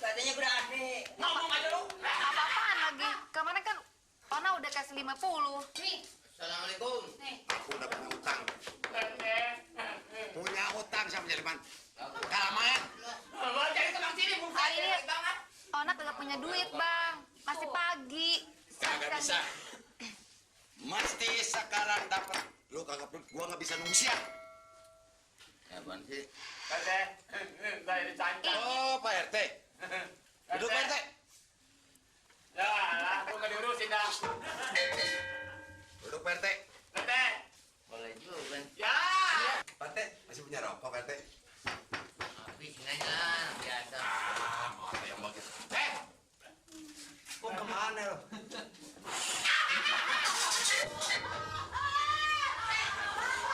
Katanya berani. Ngomong aja lu. Apa-apaan lagi? Kemarin kan Ona udah kasih 50. Nih. Assalamualaikum. Nih. Aku udah punya utang. Punya utang sama Jaliman. Kalah main. Lo jadi tukang sini muka Hari ini banget. Ona kagak punya duit, Bang. Masih pagi. Kagak bisa. Mesti sekarang dapat. Lu kagak, gua nggak bisa nunggu siang. Apaan sih? RT, saya dicancang. Oh, Pak RT. Duduk Pak RT. Ya lah, lu nggak diurusin dah. Duduk Pak RT. RT. Boleh juga. Ya. Pak RT, masih punya rokok Pak RT? Habis aja, biasa. Mau apa yang bagus? Kok kemana lo?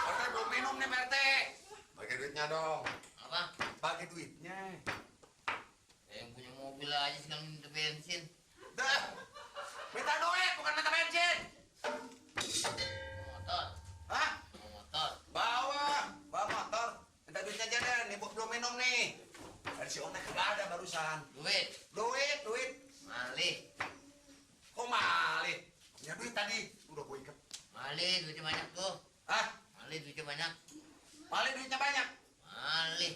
Pak RT belum minum nih Pak RT. Bagi duitnya dong. Apa? Bagi duitnya. Yang punya mobil aja sekarang minta bensin. Dah. Minta duit bukan minta bensin. Motor. Hah? Motor. Bawa motor. Minta duitnya aja deh. Nih belum minum nih. Dari si Onek nggak ada barusan. Duit. Malih. Kok malih? Punya duit tadi. Udah gue ikat. Malih, duitnya banyak tuh. Hah? Malih, duitnya banyak. Malih duitnya banyak. Malih.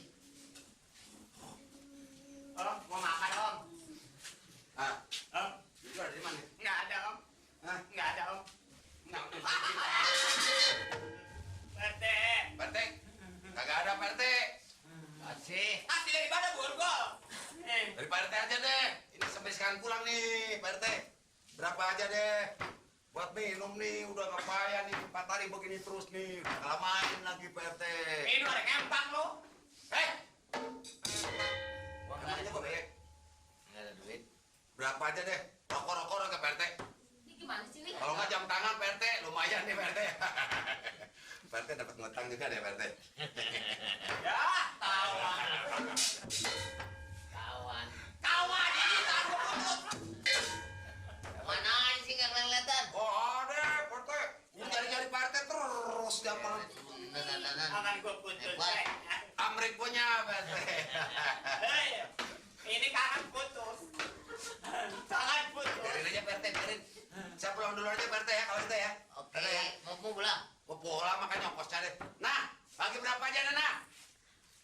Om, mau makan om? Ah, Om, itu ada di mana? nggak ada om. Hah? Nggak ada om. Nggak ada. RT. Pak RT. Kagak ada Pak RT. Kasih. Asli dari mana borgol? Dari Pak RT aja deh. Ini sampai sekarang pulang nih Pak RT. Berapa aja deh. Buat minum nih, udah nggak payah nih 4 hari begini terus nih. Udah main lagi Pak RT. Ini ada kempang lo. Gua aja kok Pak. Nggak ada duit. Berapa aja deh. Rokok-rokok ke Pak RT. Ini gimana sih, Li? Kalau nggak jam tangan Pak RT, lumayan nih Pak RT. Pak RT dapat ngutang juga deh Pak RT. Ya, kawan. Kawan. Kawan ini tak putus. Mana aja sih nggak kelihatan? Oh ada Pak RT. Ini nyari-nyari Pak RT terus tiap malam. Akan gue putus. Amrik punya Pak RT. Hei, ini kangen putus. Sangat putus. Biarin aja Pak RT, biarin. Saya pulang dulu aja Pak RT ya, kalau gitu ya. Oke, RT ya. mau pulang? Gua pulang makanya ongkosnya deh. Nah, bagi berapa aja Nana?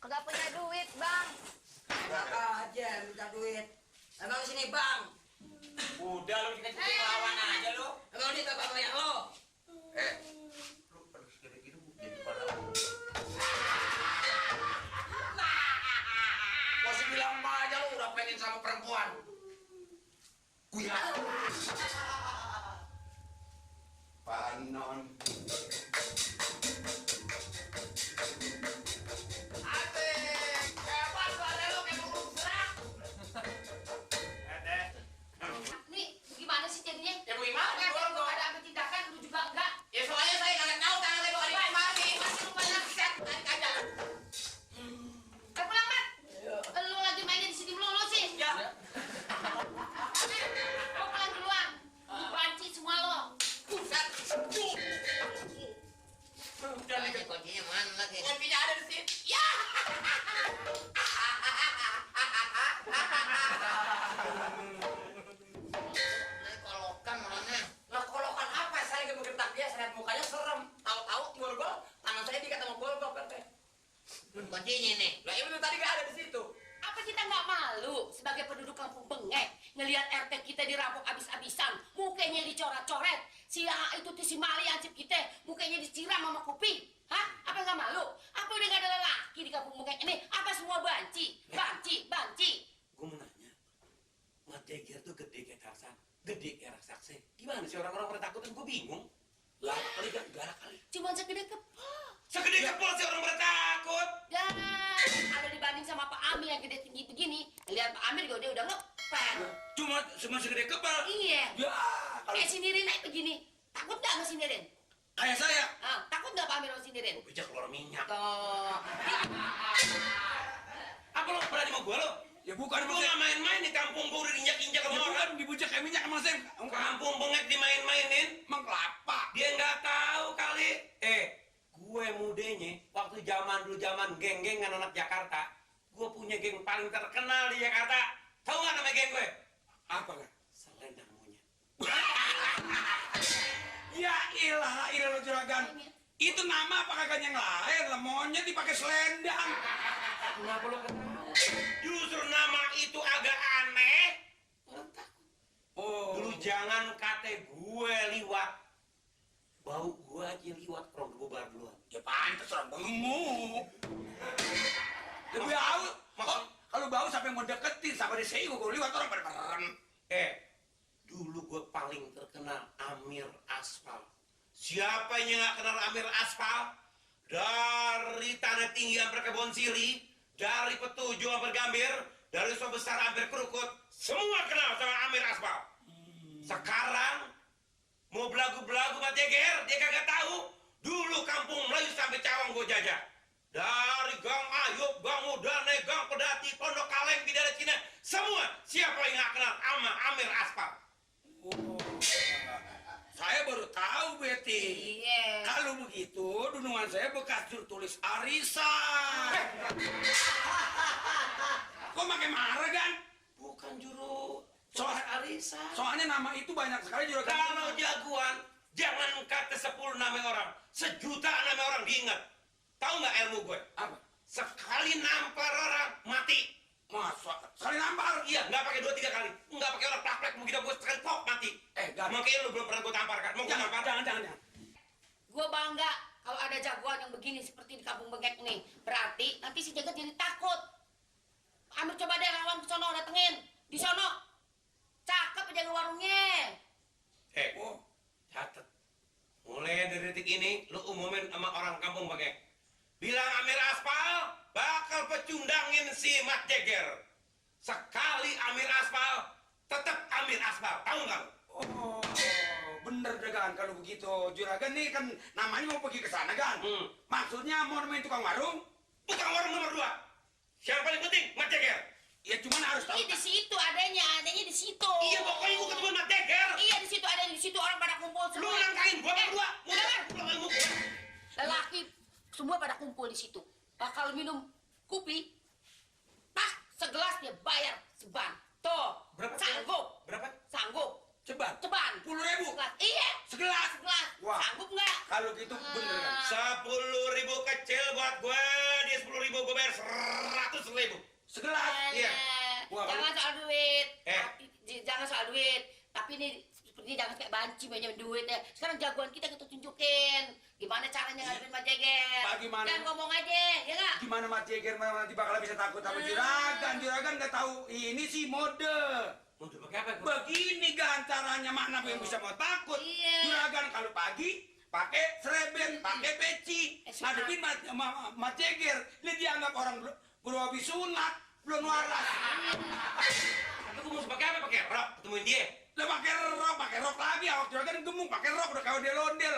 Kagak punya duit, Bang. Enak aja minta duit. Emang sini bang? Udah lu dikasih lawan aja lu. Emang ini kakak banyak lo? Lu harus gede-gede jadi pada. Masih bilang mah aja lu udah pengen sama perempuan. Kuya. Panon. Asik. Hebat suara lu kayak burung serak. Nih, gimana sih jadinya? Ya bagaimana? Kagak ada ambil tindakan, lu juga enggak. Ya soalnya saya nggak tahu tangan saya bawa di kemari. Masih lupa set tarik aja. Pulang, Mat. Lu lagi mainnya di sini melulu sih. Ya. Mau pulang duluan. Banci semua lo. Buset. Udah Tanya nih. kuncinya mana lagi? Kuncinya ada di sini. Ya. Ini kolokan mana? Lah kolokan apa? Saya lagi menggertak dia, saya lihat mukanya serem. Tahu-tahu borgol, tangan saya diikat sama borgol, Pak. Kuncinya nih. Lah itu tadi nggak ada di situ. Apa kita nggak malu sebagai penduduk kampung Bengek ngelihat RT kita dirampok abis-abisan, mukanya dicoret-coret, si itu tuh si Mali ansip kita, mukanya disiram sama kopi, hah? Apa nggak malu? Apa udah nggak ada lelaki di kampung Bengek ini? Apa semua banci? Gue mau nanya, mata Ger tuh gede kayak Tarzan, gede kayak raksasa. Gimana sih orang-orang pada takut? Gue bingung. Lah, kali gak galak kali. Cuma segede kepala. Segede kepala sih orang pada takut. Dan kalau dibanding sama Pak Amir yang gede tinggi begini, lihat Pak Amir juga dia udah ngepet. Cuma segede kepala. Iya. Ya, kalau Kayak si Nirin aja begini. Takut nggak sama si Nirin? kayak saya, Ah, takut nggak Pak Amir sama si Nirin? bijak keluar minyak. Tuh. Apa lo berani sama gue lo? Ya bukan, gue gak main-main di kampung gue udah diinjak-injak sama orang. Dibujak kayak minyak emang saya. Kampung Bengek dimain-mainin, emang kelapa. Dia nggak tahu kali. Gue mudanya waktu zaman dulu zaman geng-gengan anak Jakarta, gue punya geng paling terkenal di Jakarta. Tahu nggak? Itu nama apa kagak yang lain? Lah monyet dipakai selendang. Kenapa lo kata? Justru nama itu agak aneh. Orang takut. Oh. Lu jangan kate gue liwat. Bau gue aja liwat kalau gue bar duluan. Ya pantes orang gemuk. Lebih bau. Maksud- Kalau bau siapa yang mau deketin sama di sini gue liwat orang pada merem. Dulu gue paling terkenal Amir Aspal. Siapa yang nggak kenal Amir Aspal? Dari Tanah Tinggi sampai Kebon Siri, dari Petuju sampai Gambir, dari Sumber Besar sampai Krukut, semua kenal sama Amir Aspal. Sekarang mau belagu-belagu sama Jeger, dia kagak tahu. Dulu kampung Melayu sampai Cawang gue jajah. Dari Gang Ayub, Gang Udane, Gang Pedati, Pondok Kaleng, Bidara Cina, semua siapa yang nggak kenal sama Amir Aspal? Oh. Saya baru tahu Betty. Iya. Kalau begitu, dunungan saya bekas juru tulis arisan. Kok makin marah kan? Bukan juru Soal arisan. Soalnya nama itu banyak sekali juragan. Kalau jagoan, jangan kata 10 nama orang, 1.000.000 nama orang diingat. Tahu nggak ilmu gue? Apa? Sekali nampar orang, mati. Masa? Sekali nampar? Iya, nggak pakai 2-3 kali. Nggak pakai orang plak-plak, begitu gue sekali pok, mati. Gan. Makanya lu belum pernah gue tampar kan? Mau gue Jangan, tampar? jangan. Gue bangga kalau ada jagoan yang begini seperti di Kampung Bengkek nih. Berarti nanti si Jagat jadi takut. Ambil coba deh lawan ke sono, datengin. Di sono. Cakep jaga warungnya. Oh. Catet. Mulai dari detik ini, lu umumin sama orang kampung Bengkek. Bilang Amir Aspal bakal pecundangin si Mat Jeger. Sekali Amir Aspal, tetap Amir Aspal. Tahu nggak? Oh, bener Gan kalau begitu. Juragan nih kan namanya mau pergi ke sana kan? Maksudnya mau nemuin tukang warung? Tukang warung nomor 2. Siapa paling penting? Mat Jeger. Ya cuman harus tahu. Iya di situ adanya di situ. Iya pokoknya gua ketemu Mat Jeger. Iya di situ ada di situ orang pada kumpul Lu semua. nangkain gua berdua. Dengar. Lu Lelaki semua pada kumpul di situ. Bakal minum kopi. Segelas dia bayar seban. Tuh, Berapa? sanggup. Berapa? Sanggup. Ceban. Ceban. 10.000. Segelas. Iya. Segelas. Segelas. Wah. Sanggup nggak? Kalau gitu bener kan? 10.000 kecil buat gua, dia 10.000 gua bayar 100.000. Segelas. Iya. Wah, Jangan soal duit. Eh. Jangan soal duit. Tapi ini seperti jangan kayak banci banyak duit ya. Sekarang jagoan kita tunjukin. Gimana caranya ngadepin Mas Jeger. Bagaimana? Jangan ngomong aja, ya nggak? Gimana Mat Jeger nanti bakal bisa takut sama juragan? Juragan nggak tahu ini sih mode. Untuk pakai apa gua? Begini kan caranya mana yang bisa mau takut? Iya. Juragan kalau pagi pakai sereben, pakai peci, ngadepin Mat Jeger. Ini dianggap orang belum habis sunat, belum waras. Tapi gua mesti pakai apa? Pakai rok ketemuin dia. Lah pakai rok lagi. Awak juragan gemuk pakai rok udah kayak dia londel.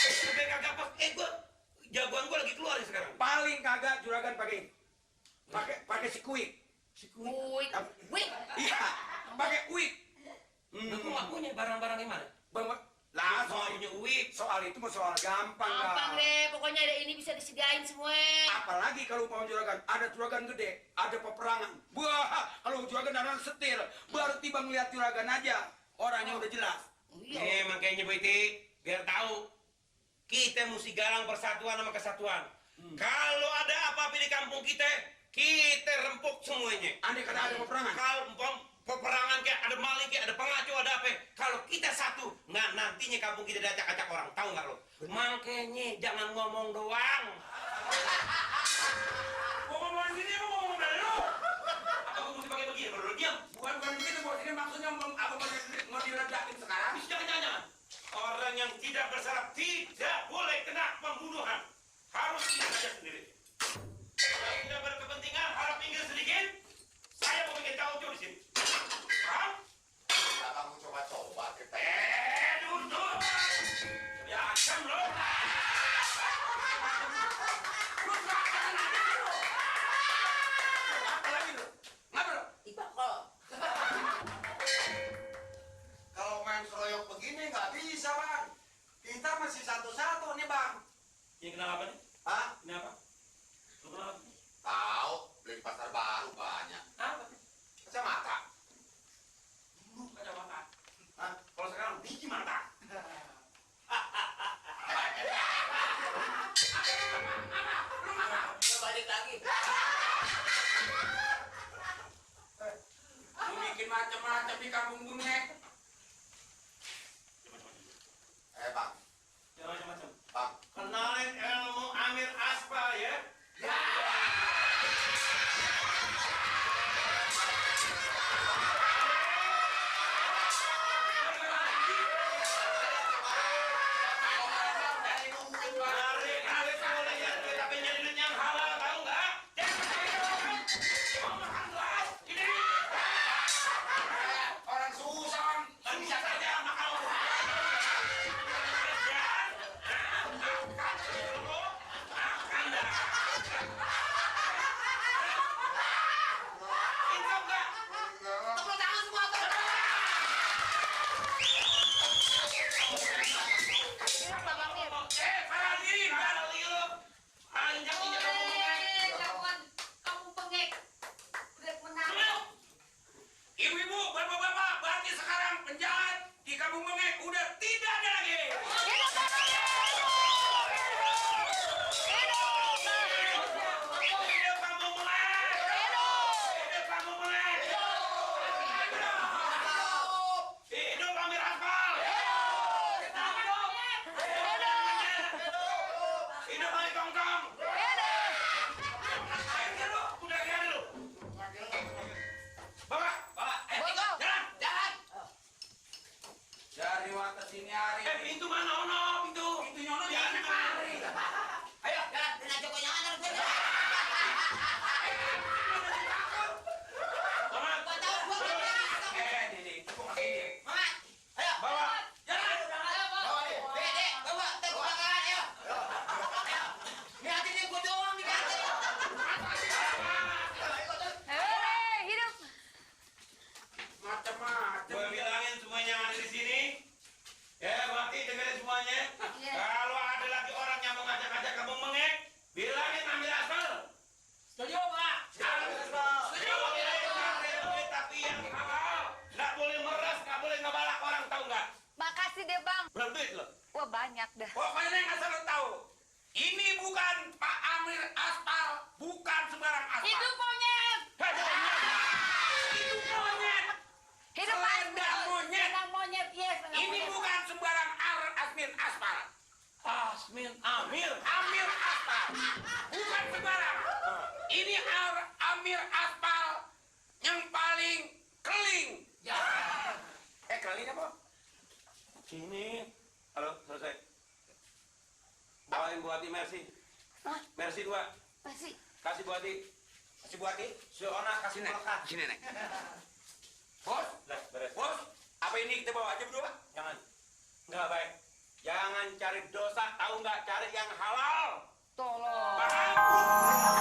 Udah kagak pas. Gua jagoan gua lagi keluar nih sekarang. Paling kagak juragan pakai ini. Pakai si kuik. Wih, wih. Iya, pakai kuik. Nah, gua nggak punya barang-barang yang mana? Lah, Soal punya uik. soal itu mah soal gampang Gampang lah. deh, pokoknya ada ini bisa disediain semua. Apalagi kalau umpama juragan, ada juragan gede, ada peperangan. Wah, kalau juragan dandan setir, baru tiba ngeliat juragan aja, orangnya udah jelas. Iya. Makanya Bu Iti, biar tahu kita mesti galang persatuan sama kesatuan. Kalau ada apa-apa di kampung kita rempuk semuanya. Andai kata ada peperangan. Kalau peperangan kayak ada maling kayak ada pengacau ada apa? Kalau kita satu, nggak nantinya kampung kita diacak-acak orang. Tahu nggak lo? Makanya jangan ngomong doang. Ngomong gini mau ngomong dari lu. Apa gue mesti pakai begini? Baru diam. Bukan begitu bos, ini maksudnya mau diledakin sekarang. Jangan. Orang yang tidak bersalah tidak boleh kena pembunuhan. Harus ingat saja sendiri. Kalau tidak berkepentingan, harap pinggir sedikit. Saya mau bikin cowok di sini. Paham? Kita kamu coba-coba kita. Duduk. Ya, asam lo. Apa lagi lu? Ngapa lu? Kalau main keroyok begini nggak bisa bang. Kita masih satu-satu nih bang. Ini kenapa nih? Hah? Kenapa? Lu kenapa? Tahu beli pasar baru banyak. Apa? Kacamata. Dulu kacamata. Hah? Kalau sekarang biji mata. macam-macam di kampung bengek. Bang. Jangan macam-macam. Bang. Kenalin ilmu Amir Aspal ya. Orang susah, nggak bisa kerja makan. Tepuk tangan semua tuh. Hidup Bang Amir. Salah diri, kali lu. Injak-injak kamu bengek. Lawan kampung bengek. Udah menang. Ibu-ibu, bapak-bapak, berarti sekarang penjahat di kampung bengek udah tidak ada lagi. Hidup Bang Amir. Hidup kampung bengek. Hidup kampung bengek. Hidup Amir Aspal. Hidup Ali Tongtong. Ayo lu, udah lihat lu. Bapak, jalan. Dari waktu sini hari. Pintu mana ono? Pintu. Itu nyono jangan kemari. Ayo. Jalan, dengan Joko jangan harus jalan. Mamat. Gua tahu gua kena. Dede, cukup lagi. Mamat. Bawa. Jalan. Bawa deh. Dek, bawa tengok belakangan ya. Lihatin nih gua doang nih kan. Hei, hidup. Macam-macam. Gue bilangin semuanya yang ada di sini. Ya, berarti dengerin semuanya. Iya. Kalau ada lagi orang yang mau ngajak-ngajak kamu mengek, bilangin Amir Aspal. Setuju, Pak. Setuju. Boleh, tapi yang halal. Nggak boleh meres, nggak boleh ngebalak orang, tahu nggak? Makasih deh Bang. Berapa duit lo? Wah banyak dah. Pokoknya yang asal lo tahu. Ini bukan Pak Amir Aspal, bukan sembarang aspal. Itu monyet. Itu monyet. Hidup Selendang monyet. Senang monyet, yes. senang Ini monyet. bukan sembarang Asmin Aspal. Asmin Amir. Amir Aspal. Bukan sembarang. Ini Amir Aspal yang paling keling. Keling apa? Sini. Halo, selesai. Bawain buati Mercy. Hah? Mercy 2. Masih. Kasih buati. Kasih buati. Si Ona kasih Sini, kulkas. sini nek. Bos, Lah, beres. bos, apa ini kita bawa aja berdua? Jangan. Nggak baik. Jangan cari dosa, tahu nggak? Cari yang halal. Tolong. Paham?